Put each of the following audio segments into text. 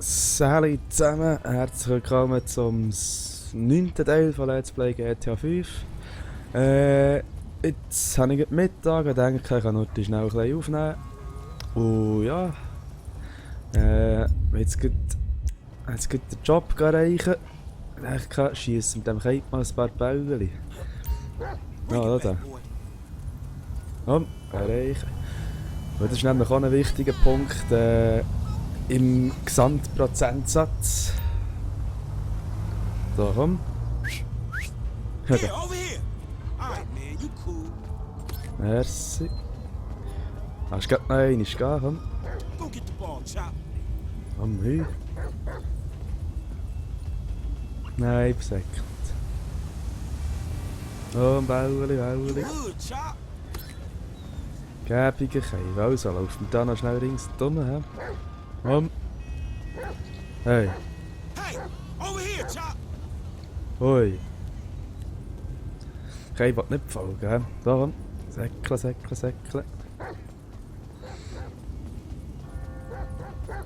Salut zusammen, herzlich willkommen zum 9. Teil von Let's Play GTA 5. Jetzt habe ich gerade Mittag und denke, ich kann heute schnell ein bisschen aufnehmen. Und ja, jetzt geht den Job erreichen. Ich schiesse mit dem Kite mal ein paar Bäuerchen. Ja, da. Komm, erreichen. Und das ist nämlich auch ein wichtiger Punkt im Gesamtprozentsatz. So, komm. Ja, da. Merci. Hast du gerade noch einmal gehen, komm. Komm, hin. Nein, besäckert. Oh, Bäuerli. Gäbige Käse. Also, laufen wir da noch schnell rings dumm, hä? Komm. Hey. Hoi. Käse will nicht folgen, hä? Da, komm. Säckle.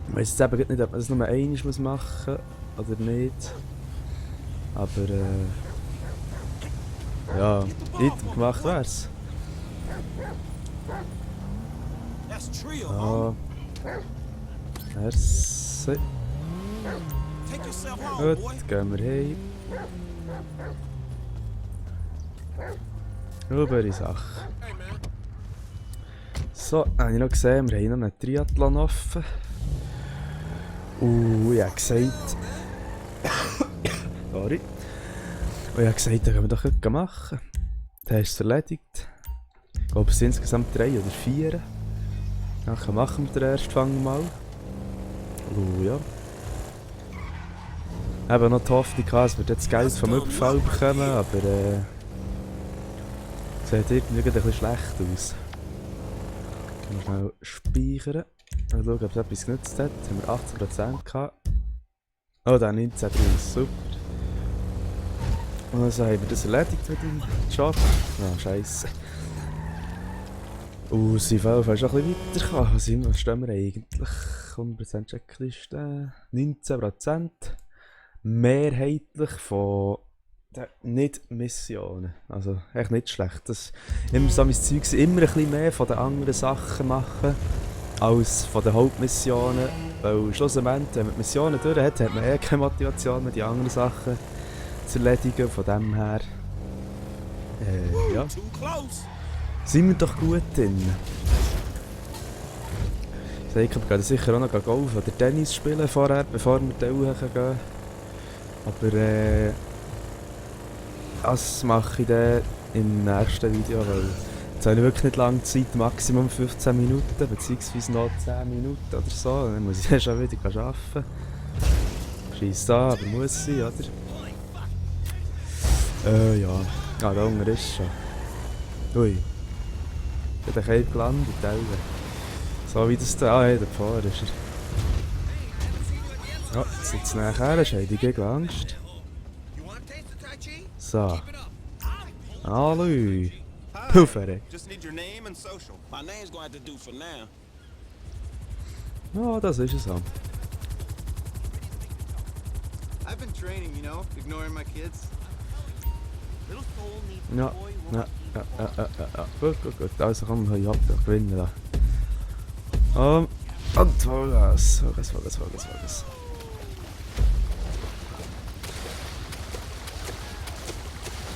Ich weiss jetzt eben nicht, ob man das nur einmal machen muss oder nicht. Aber ja, Item gemacht wär's. Ja. Merci. Gut, gehen wir heim. Saubere Sache. So, habe ich noch gesehen, wir haben noch einen Triathlon offen. Und ich habe gesagt... Sorry. Und ich habe gesagt, das können wir doch heute machen. Dann hast du es erledigt. Ich glaube, es sind insgesamt 3 oder 4. Dann machen wir den ersten Fang mal. Ja. Ich habe noch die Hoffnung gehabt, dass wir jetzt Geld vom Überfall bekommen, aber sieht irgendwie ein bisschen schlecht aus. Ich muss schnell speichern. Mal schauen, ob es etwas genutzt hat. Jetzt haben wir 18% gehabt. Oh, dann 19 drin, super. Und also haben wir das erledigt mit dem Job. Ah, scheisse. Und sie sind schon ein bisschen weitergekommen. Was stehen wir eigentlich? 100% Checkliste. 19%. Mehrheitlich von den Nicht-Missionen. Also echt nicht schlecht. Das immer so mein Zeug, immer ein bisschen mehr von den anderen Sachen machen als von den Hauptmissionen. Weil schlussendlich, wenn man die Missionen durch hat, hat man keine Motivation mehr, die anderen Sachen zu erledigen. Von dem her ja, sind wir doch gut drin. Ich denke, wir gehen sicher auch noch Golf oder Tennis spielen vorher, bevor wir da gehen. Aber das mache ich dann im nächsten Video, weil jetzt habe ich wirklich nicht lange Zeit, Maximum 15 Minuten, beziehungsweise noch 10 Minuten oder so. Dann muss ich dann schon wieder arbeiten. Scheiss da, aber muss sein, oder? Ja. Ah, da unten ist schon. Ui. Ich bin Cape gelandet, so wie das da, da vorne ist er. Ja, jetzt sitzt er nachher, Scheidung gegen Angst. So. Hallo. Puffere. Ja, das ist es so. I've been training, you know, ignoring my kids. Ja. Gut. Also komm, ich hab doch gewinnen da. Und Vollgas.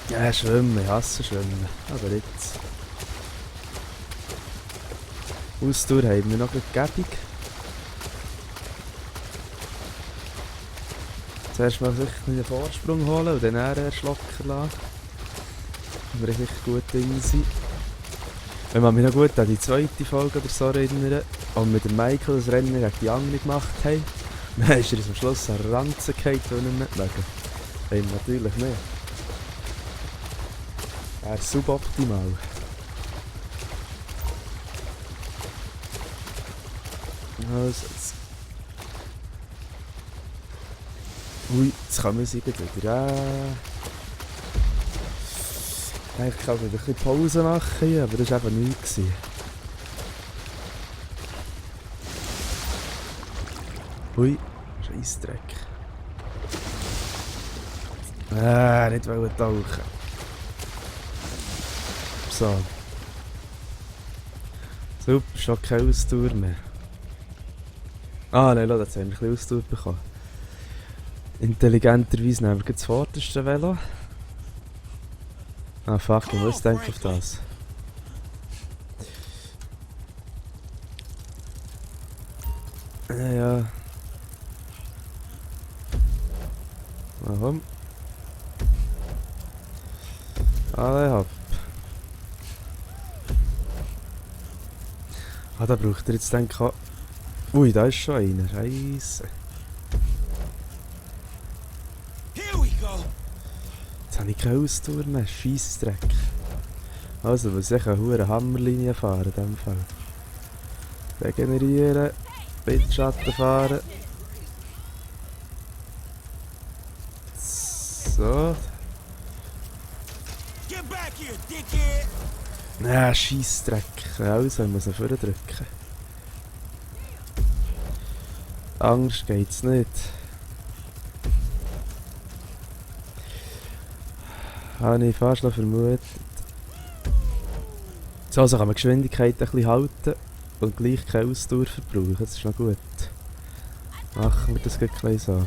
Ja, schwimmen, ich hasse Schwimmen. Aber jetzt. Ausdauer haben wir noch gäbig. Zuerst mal sicher einen Vorsprung holen und dann erst locker lassen. Wenn wir richtig gut drin sind. Wenn man mich noch gut an die zweite Folge oder so erinnern, und mit dem Michael das Rennen gegen die andere gemacht haben, dann ist er am Schluss an den Ranzen gefallen, weil er nicht mögen. Nein, natürlich nicht. Er ist suboptimal. Also jetzt. Ui, jetzt kann man sie wieder. Eigentlich kann ich ein bisschen Pause machen, aber das war eben nichts. Ui, Scheissdreck. Nicht wollen tauchen. So. Super, schon keine Ausdauer mehr. Ah, nein, jetzt haben wir ein bisschen Ausdauer bekommen. Intelligenterweise nehmen wir das vorderste Velo. Ah, fuck, ich muss denken auf das. Ja. Warum? Alle hopp. Ah, da braucht er jetzt denke ich auch... Ui, da ist schon einer. Scheisse. Jetzt habe ich keine Ausdauer mehr. Scheissdreck. Also, muss ich eine hohe Hammerlinie fahren in diesem Fall. Regenerieren. Windschatten fahren. So. Ja, Scheissdreck. Also, ich muss ihn vordrücken. Angst geht's nicht. Habe ich fast noch vermutet. So, also kann man die Geschwindigkeit ein bisschen halten und gleich keine Ausdauer verbrauchen. Das ist noch gut. Machen wir das gleich so.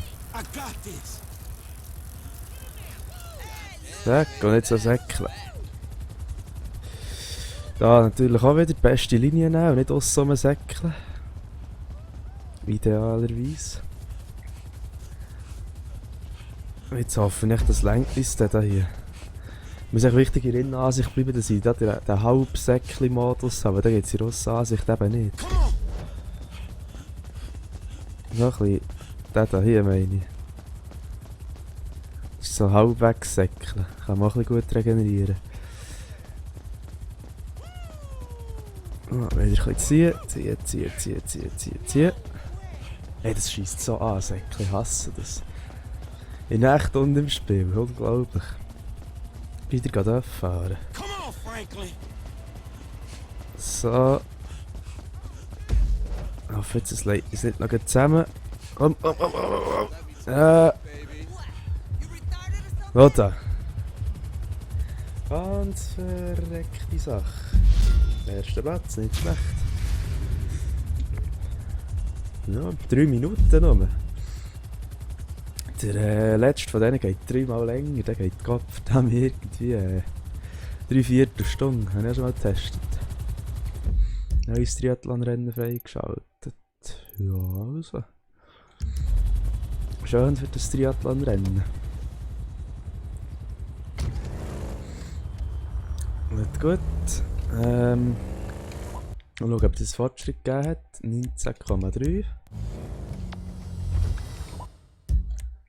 Weg und nicht so säckeln. Da natürlich auch wieder die beste Linie nehmen und nicht aussen säckeln. Idealerweise. Jetzt hoffe ich, das lenkt uns da hier. Ich muss echt wichtig in der Ansicht bleiben, dass ich da den Halbsäckli-Modus habe, aber da geht es in der Ansicht eben nicht. So ein bisschen, den hier meine ich. Das ist so halbwegs säckeln, kann man auch ein bisschen gut regenerieren. Oh, wieder ein bisschen ziehen. Hey, das schießt so an, Säckli, ich hasse das. In echt und im Spiel, unglaublich. Wieder gerade fahren. So. Ich hoffe jetzt, es legt uns nicht noch zusammen. Komm. Warte. Ganz verreckte Sache. Erster Platz, nicht schlecht. Ja, 3 Minuten noch. Der letzte von denen geht 3-mal länger, der geht Kopf, da haben wir irgendwie 3/4 Stunde, habe ich auch schon mal getestet. Neues Triathlon-Rennen freigeschaltet. Ja, also. Schön für das Triathlon-Rennen. Nicht gut. Mal schauen, ob das Fortschritt gegeben hat. 19,3.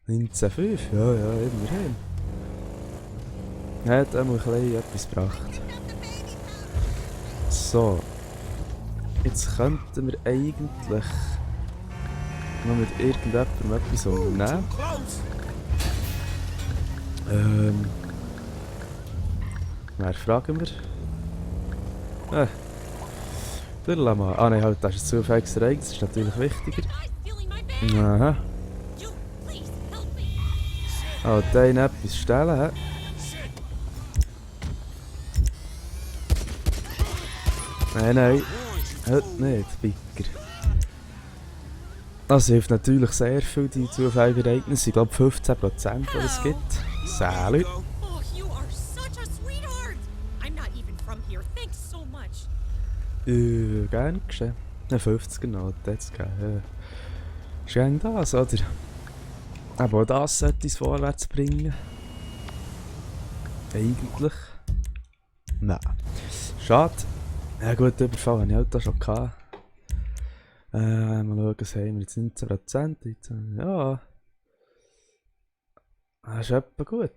19,5? Ja, immerhin. Hat auch mal etwas gebracht. So. Jetzt könnten wir eigentlich noch mit irgendjemandem etwas unternehmen. Wer fragen wir? Der Lama. Ah nein, halt, das ist ein zufälliges Ereignis, das ist natürlich wichtiger. Aha. Oh, den etwas stellen, hä? Nein, heute nicht, Bicker. Das hilft natürlich sehr viel, die zufälligen Ereignisse. Ich glaube 15%, die es gibt. Salut. Gern geschehen. 50er Note jetzt gegeben. Ist gern das, oder? Aber auch das sollte es vorwärts bringen. Eigentlich. Nein. Schade. Ja gut, den Überfall hatte ich halt da schon gehabt. Mal schauen, was haben wir jetzt 19%. Ja. Das ist etwa gut.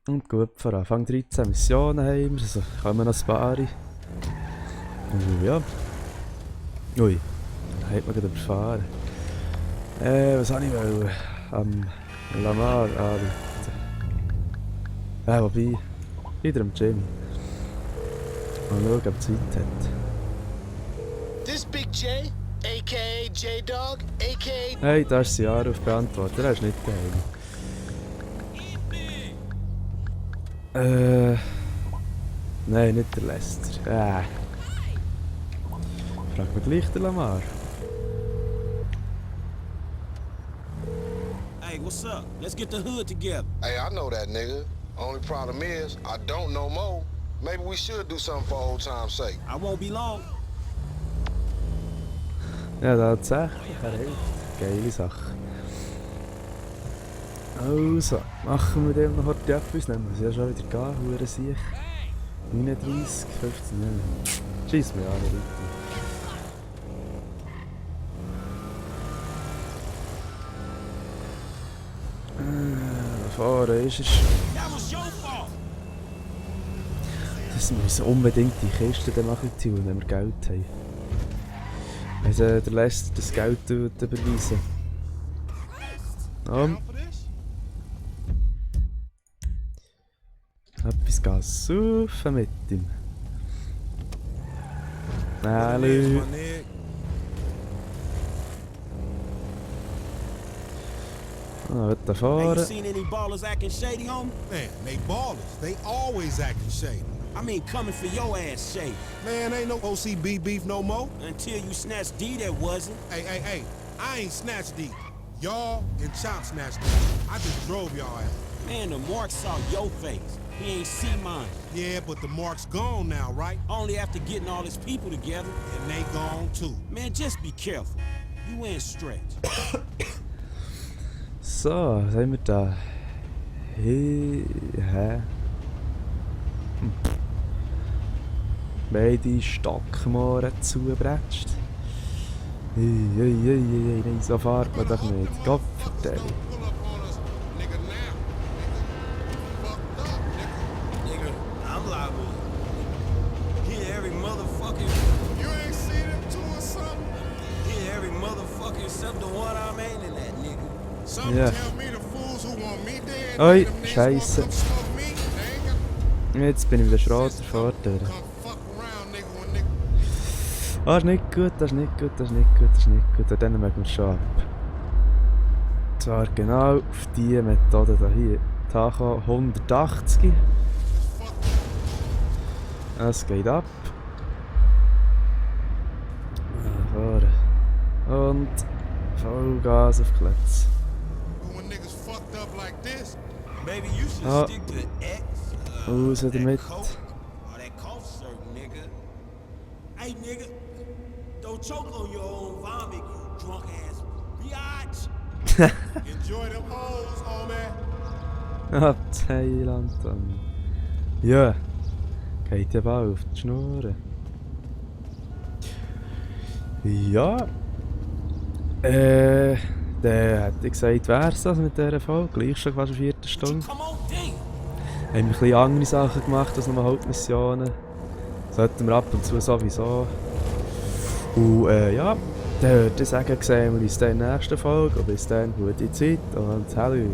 Und gut, von Anfang 13 Missionen haben wir, also kommen noch ein paar. Ja. Ui, da hat man gerade überfahren. Was habe ich wollen? Am Lamar anrufen. Wobei, wieder am Gym. Mal schauen, ob es Zeit hat. This Big J, aka J-Dog, aka... Hey, da ist Jahr auf beantwortet, er ist nicht daheim. Nein, nicht der Lester. Frag mich gleich den Lamar. Hey, what's up? Let's get the hood together. Hey, I know that nigga. Only problem is, I don't know Mo. Maybe we should do something for old time's sake. I won't be long. Ja, tatsächlich, er hilft. Geile Sache. Also, machen wir dem noch heute etwas, nehmen wir es ja schon wieder gehen, hure sich. 39, 15, ja. Scheiss mir alle weiter. Fahren ist er schon. That was your fault. Das müssen unbedingt die Kiste dann machen, wenn wir Geld haben. Also der Lester das Geld überweisen. Etwas geht saufen mit ihm. Hallo. Wird da Hey, you fahren. seen any ballers acting shady, homie? Man, they ballers. They always acting shady. I mean, coming for your ass shady. Man, ain't no OCB beef no more. Until you snatched D, that wasn't. Hey, I ain't snatched D. Y'all and Chop snatched D. I just drove y'all out. Man, the mark saw your face. He ain't see mine. Yeah, but the mark's gone now, right? Only after getting all his people together. And they gone too. Man, just be careful. You ain't stretch. So, was haben wir da? Hä? Beide Stockmohren zugebratscht. Nein, so fahrt man doch nicht. Gott vertell. Pull up on us, nigga, now. Fucked up, nigga. Nigga, I'm liable. Hit every motherfucking... You ain't seen them two or something? Hit every motherfucker except the one I'm aiming at, nigga. Some Yeah. tell me the fools who want me dead. Oi, them niggas scheisse. wanna come smoke me, they ain't got- Jetzt bin ich wieder Schrotter vor dir. Come fuck around, nigga, when nigga. Ah, ist nicht gut, das ist nicht gut, das ist nicht gut, das ist nicht gut. Und dann mögen wir es schon ab. Zwar genau auf diese Methode hier. Tacho 180. Es geht ab. Fahren. Und Vollgas auf Klötz. But when niggas fucked up like this, Baby, you should Ah. stick to X. Raus damit. Coke, or that cough syrup, nigga. Hey, nigga, don't choke on your own vomit, you drunk ass biatch. enjoy them hoes, homie. Ah, Thailand. Ja. Geht ja bald auf die Schnur. Ja. Dann hätte ich gesagt, wär's das mit dieser Folge. Gleich schon quasi 4. Stunde. Come on, dang. Haben wir ein bisschen andere Sachen gemacht als nur Hauptmissionen. Sollten wir ab und zu sowieso. Und ja, dann würde ich sagen, sehen wir uns dann in der nächsten Folge. Und bis dann, gute Zeit und hallo.